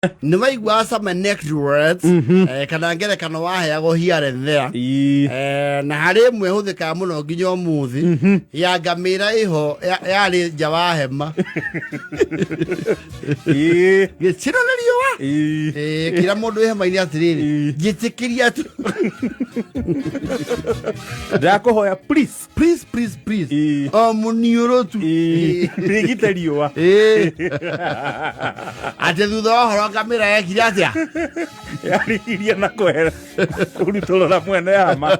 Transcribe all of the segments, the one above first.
Nĩ waiguaga some anecdotes, kana ngerekano waheagwo here and there. Na harĩ ĩmwe ĩhũthĩkaga mũno nginya ũmũthĩ, ya ngamĩra ĩho yarĩ nja wa hema gĩcino nĩ riũa. Kĩra mũndũ wĩ hema-inĩ atĩrĩrĩ, njĩtĩkĩria tu. Ndakũhoya, please. Please, please, please. O mũniũrũ tu. Rigite riũa. Atĩ thutha wa ũhoro ngamĩra yekire atĩa? Yarigirie na kwehera kũrutũrũra mwene ama.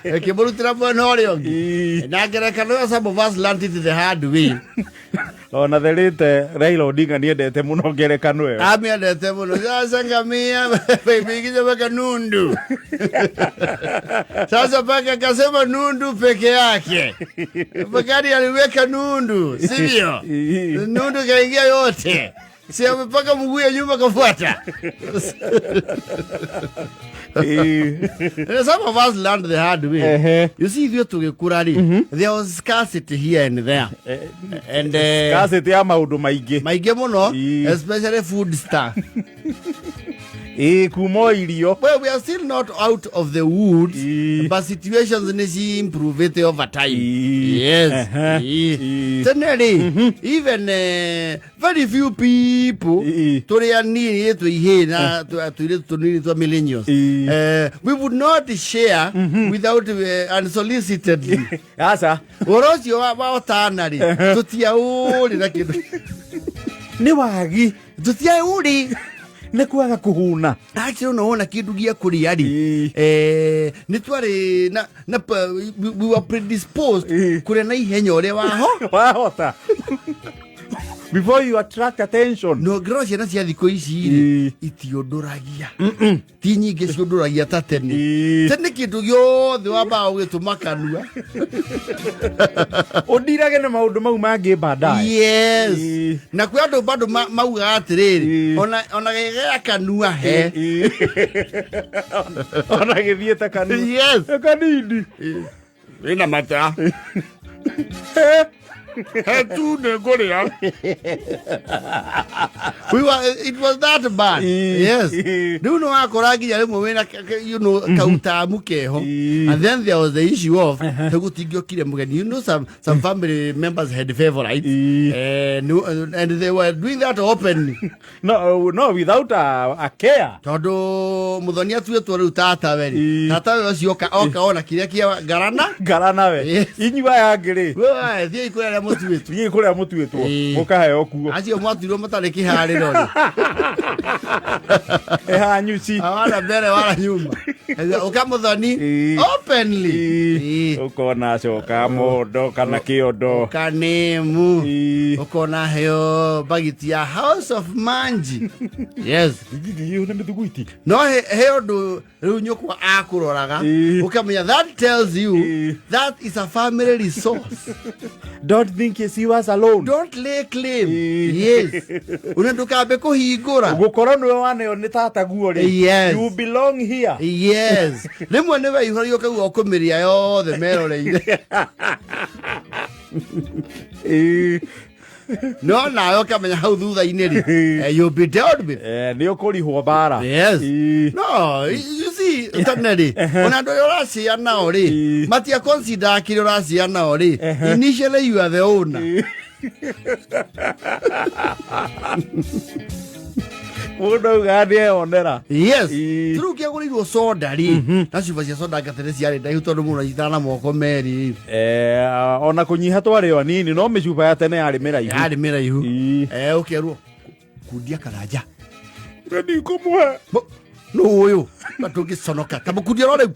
Ĩkĩmũrutĩra mwena ũrĩa ũngĩ. Na ngerekano ĩyo, some of us learned it the hard way. Ona therĩte Raila Odinga nĩendete mũno ngerekano ĩyo. Amĩendete mũno. Sasa ngamia imeingiza mpaka nundu, sasa paka akasema nundu peke yake, pakani aliweka nundu, sivyo? Nundu kaingia yote, si mpaka mguu ya nyuma kafuata. Some of us learned the hard way. You see, ithuĩ tũgĩkũra rĩ, there was scarcity here and there and Scarcity ya maũndũ maingĩ. Maingĩ mũno. Especially food stuff. Ĩĩ, kuma o irio. Well, we are still not out of the woods, but situations nĩ ci improvete over time. Yes. Tene rĩ, even very few people, tũrĩ anini, twĩ ihĩĩ na tũirĩtu tũnini twa millennials, we would not share without unsolicitedly. Aca. Ũhoro ũcio wa ũtana rĩ, tũtiaũrĩ na kĩndũ. Nĩ wagi. Tũtiaũrĩ. Nĩ kwaga kũhuna. Actually, no wona kĩndũ gĩa kũrĩa rĩ, nĩ twarĩ na we were predisposed kũrĩa na ihenya ũrĩa waho wahota before you attract attention. No ngĩrora ciana cia thikũ ici rĩ, itiũndũragia, ti nyingĩ ciũndũragia ta tene. Tene kĩndũ gĩothe wambaga ũgĩtũma kanua. Ũndirage na maũndũ mau mangĩ baadaye. Yes. Na kwĩ andũ bado maugaga atĩrĩrĩ, ona gĩgea kanua he. Ona gĩthiĩte kanua. Yes. Kanini. Ĩna mata he tu nĩ ngũrĩa. We were, it was that bad. Yes. Rĩu nĩ wakora nginya rĩmwe wĩna kautamu keho. And then there was the issue of gũtingĩokire mũgeni. Some family members had favorites. No, and they were doing that openly. No, without a care. Tondũ mũthoni atuĩtwo rĩu tata we rĩ, tata we ũcio oka ona kĩrĩa kĩa ngarana. Ngara nawe. Yes. Inyuĩ aya angĩ rĩ, We thiĩi kũrĩa arĩa mũtuĩtwo. Thiĩ kũrĩa mũtuĩtwo. Mũkaheo kuo. Acio mwatuirwo matarĩ kĩharĩro rĩ, ĩhanyuci. Wala mbere wala nyuma, ũka mũthoni openly. Ũkona acoka mondo kana kĩondo. Kanemu. Ũkona heo bagiti ya House of Manji. Yes. Ĩyo nĩ mĩthuguiti. No he ũndũ rĩu nyũkwa akũroraga, ũkamenya that tells you that is a family resource. Don't think it's yours alone. Don't lay claim. Yes, una ndũkambe kũhingũra. Gũkorwo nĩwe waneo nĩ tata guo rĩ, you belong here. Yes, rĩmwe nĩ weihũragia ũkauga ũkũmĩrĩa yothe meroreire. No nawe ũkamenya hau thutha-inĩ rĩ, you'll be dealt with. Nĩ ũkũrihwo mbara. Yes. No, you see, tene rĩ, ona andũ arĩa ũracia nao rĩ, matia consider kĩrĩa ũracia nao rĩ, initially you are the owner. Mũndũ augaga nĩ eyonera. Yes. Rĩu kĩagũrĩirwo soda rĩ, na cuba cia soda ngatene ciarĩ ndaihu tondũ mũndũ anyitaga na moko merĩ. Ona kũnyiha twarĩ o anini, no mĩcuba ya tene yarĩ mĩraihu. Yarĩ mĩraihu. Ũkerwo kundia karanja. Ndikũmũhe. Nũ ũyũ na tũngĩconoka ta mũkundia ro rĩu.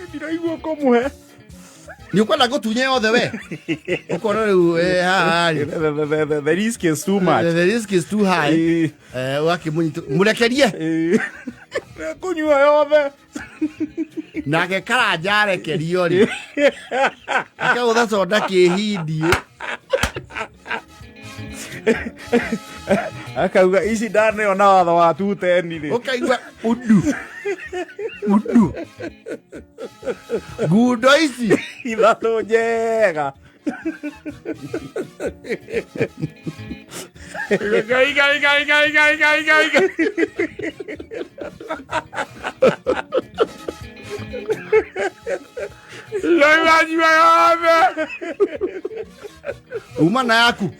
Ndiraigua kũmũhe. Nĩ ũkwenda ngũtunye yothe we ũkona rĩu, haha rĩ. The risk is too much. The risk is too high. Ũgakĩmũnyita mũrekerie. Kũnyua yothe. Nake karanja arekerio rĩ, akagũtha soda kĩhindie. Akauga ici ndaneo na watho wa tuteni rĩ. Ũkaigua undu undu ngundo ici. Ithatũ njega. Ngai, ngai, ngai, ngai, ngai, ngai, ngai, ngai. Ngai yothe. Uma na yaku.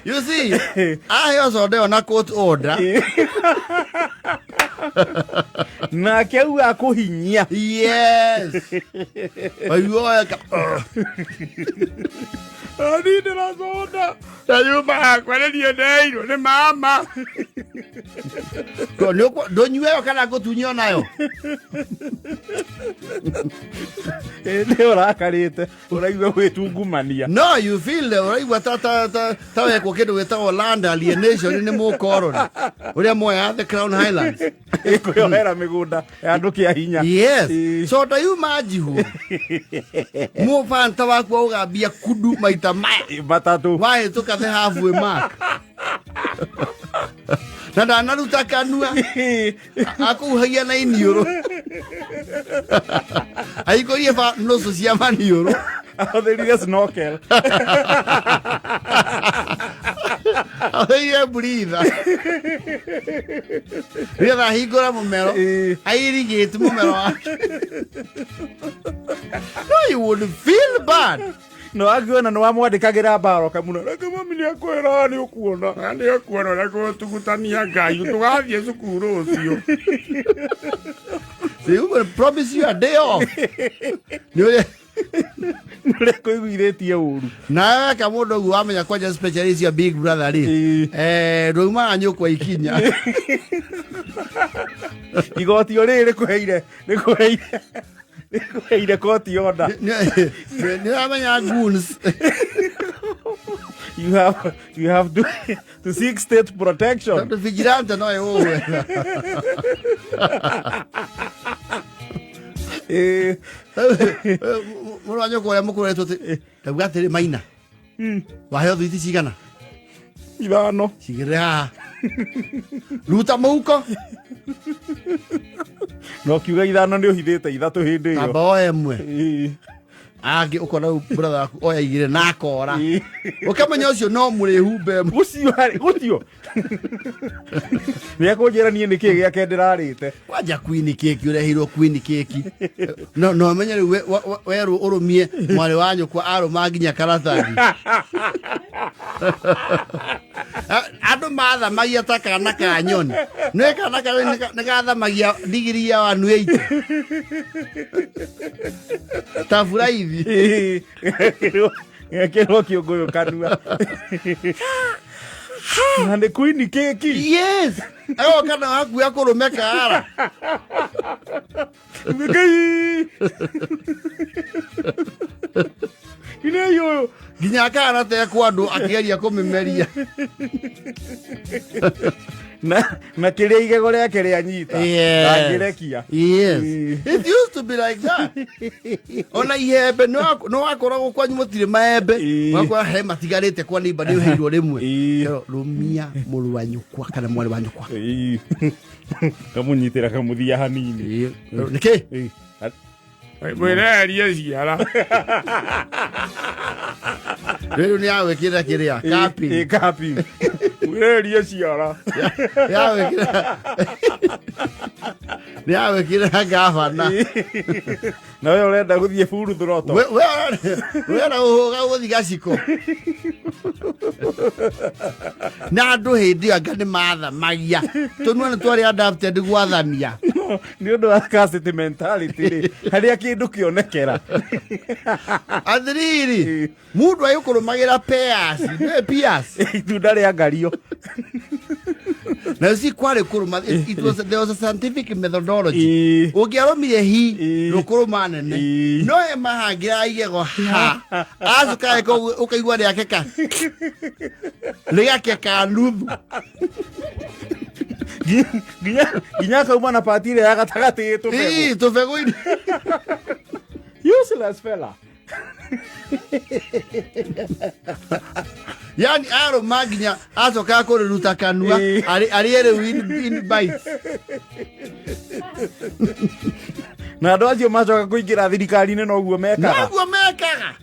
You see, aheo soda ĩyo na court order. Nake auga akũhinyia. Yes. Waigua weka. Niĩ ndĩraconda na nyũmba yakwa nĩ niĩ ndeirwo nĩ mama. Ndũnyue kana ngũtunyio nayo. Nĩ ũrakarĩte, ũraigua gwĩtungumania. No you feel ũraigua ta ta ta ta wekwo kĩndũ gĩtagwo land alienation nĩ mũkoroni ũrĩa moya the Crown Highlands. Kwĩyohera mĩgũnda ya andũ kĩa hinya. Yes. Ĩĩ. Soda yuma njihũ, mũbanta waku ũgambia kudu maita maya matatũ. Wahĩtũka the halfway mark na ndanaruta kanua, akũhuhagia na iniũrũ, ahingũrie ba nũcũ cia maniũrũ. Ahũthĩrire snorkel. Ahũthĩrire breather nĩgetha ahingũre mũmero. Airigĩte mũmero wake. No, you would feel bad. No akiona nĩ wamwandĩkagĩra mbaro kamuna, reke mami nĩ akwĩra, nĩ ũkuona. Nĩ ũkuona ũrĩa gũtugutania Ngai, tũgathiĩ cukuru rũciũ. They will promise you a day off. Nĩ ũrĩa Nĩ ũrĩa kũiguithĩtie ũru. Nawe weka mũndũ ũguo, wamenya kwanja specialist ya big brother rĩ, ndaumaga nyũkwa ikinya. Igoti o rĩrĩ rĩkũheire court order. Nĩ ũramenya goons. You have to seek state protection. Tondũ vigilante no ĩgũgwetha. Mũrũ wa nyũkwa ũrĩa mũkũretwo atĩ ndauga atĩrĩ, maina waheo thwiti cigana? 5. Cigĩrĩre haha, ruta mũhuko. No kiuga 5 nĩ ũhithĩte 3 hĩndĩ ĩyo. Tamba oe ĩmwe. Angĩ ũkona rĩu brother waku oya 2 na akora. Ũkamenya ũcio no mũrĩhumbe ĩmwe. Ũcio harĩ ũcio nĩ akũnjĩra niĩ nĩ kĩĩ gĩake ndĩrarĩte. Kwanja queen cake, ũreheirwo queen cake, no no menye rĩu werwo ũrũmie mwarĩ wa nyũkwa arũma nginya karatathi. Andũ mathamagia ta kana ka nyoni, nĩ kana ka nyoni nĩ gathamagia ndigiri ya 180 ta buraithi. Gekĩrwo kĩũngũyũ kanua na nĩ queen cake. Yes, agoka na waku akũrũme kaara. Ngai inei ũyũ. Nginya kaara tekwo andũ akĩgeria kũmĩmeria. Na kĩrĩa igego rĩake rĩanyita ndangĩrekia. Yes. Ĩĩ. It used to be like that. Ona ihembe no wakoragwo kwanyu mũtirĩ maembe. Wakora he matigarĩte kwa neighbor, nĩ ũheirwo rĩmwe. Kero, rũmia mũrũ wa nyũkwa kana mwarĩ wa nyũkwa. Ĩĩ. Kamũnyitĩra kamũthia hanini. Nĩkĩ? Ĩĩ. Mwĩrerie ciara. Rĩu nĩ yagwĩkĩrĩra kĩrĩa kapi. Ĩĩ, kapi. Mwĩrerie ciara. Yagwĩkĩrĩra, nĩ yagwĩkĩrĩra gavana. Na we ũrenda gũthiĩ buru throto. We ũhũga gũthi gaciko na andũ hĩndĩ ĩyo anga nĩ mathamagia tũnua nĩ twarĩ adapted gwathamia. Nĩ ũndũ wa scarcity mentality rĩ, harĩa kĩndũ kĩonekera. Athiriri mundu agĩkũrũmagĩra pears, nĩ pears. Itunda rĩa ngario. Na si kwarĩ kũrũma, it was, there was a scientific methodology. Ũngĩarũmire hi rũkũrũma nene. No ye mahangĩra igego ha acoka eka ũguo, ũkaigua rĩakeka rĩgakeka nuthu. Nginya akauma na pati ĩrĩa ya gatagatĩ ĩ tũbegũ. Ĩĩ, tũbegũ-inĩ. Useless fella. Yani arũma nginya acoka kũrĩruta kanua arĩe rĩu in bites. Na andå acio macoka kå ingä ra thirikari-inä noguo mekaga. Noguo mekaga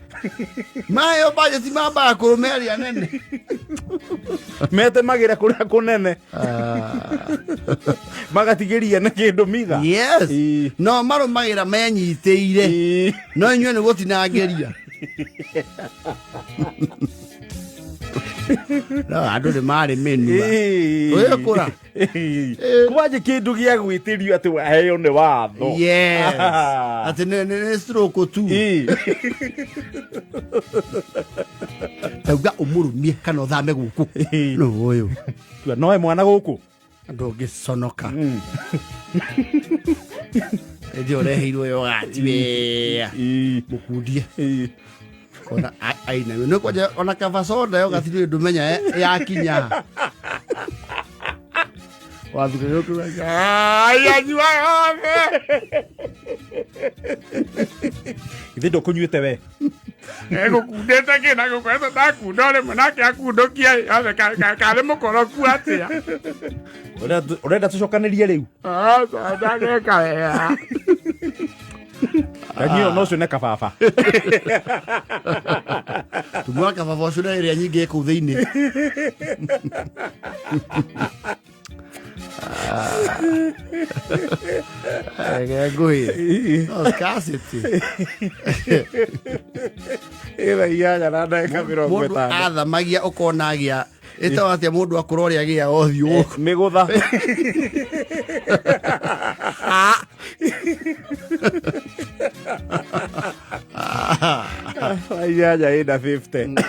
maheo bajeti mambaga kũrũme arĩa nene. Metemagä re kå rä a kå nene, magatigä ria nä kä ndå mitha. Yes. Ii. No marũmagĩra menyitĩire. Ii. No inyuĩ nĩ gũtinangĩria. No andũ nĩ marĩ mĩnua. Ii. Ũgĩkũra. Ii. Kwanje kä ndå gä a gwä tä rio atä waheo nä watho. Yes, atĩ nĩ stroke tu. Ii. Tauga ũmũrũmie kana ũthame gũkũ. Ii. No ũyũ. Tua noe mwana gå kå. Andũ ũngĩconoka ĩndĩ ũreheirwo yogati wea mũkundie kona aina nĩ kwanja ona kaba soda yogati nĩ ndũmenya yakinya wathuka gũkũ. Anyua yothe. Githä ndå kå nyuä te we? Egũkundĩte kĩ na gũkoretwo ndakunda o rĩmwe nake akundũkia yothe karĩ mũkoroku atĩa. Å renda tå cokanä rie rä u? Aca, ndageka wega. Kanyuo no cio nä kababa. Tumua kababa ũcio na ĩrĩa nyingĩ ĩ kũu thĩinĩ. Reke ngũĩ no scarcity. Ä 8 na ndagä ka mä rongo Mũndũ ä tano. athamagia ũkona agĩa ĩtawa atĩa mũndũ akũra ũrĩa agĩa ũthiũ gũkũ. Mä gå tha. 8 ä na 50.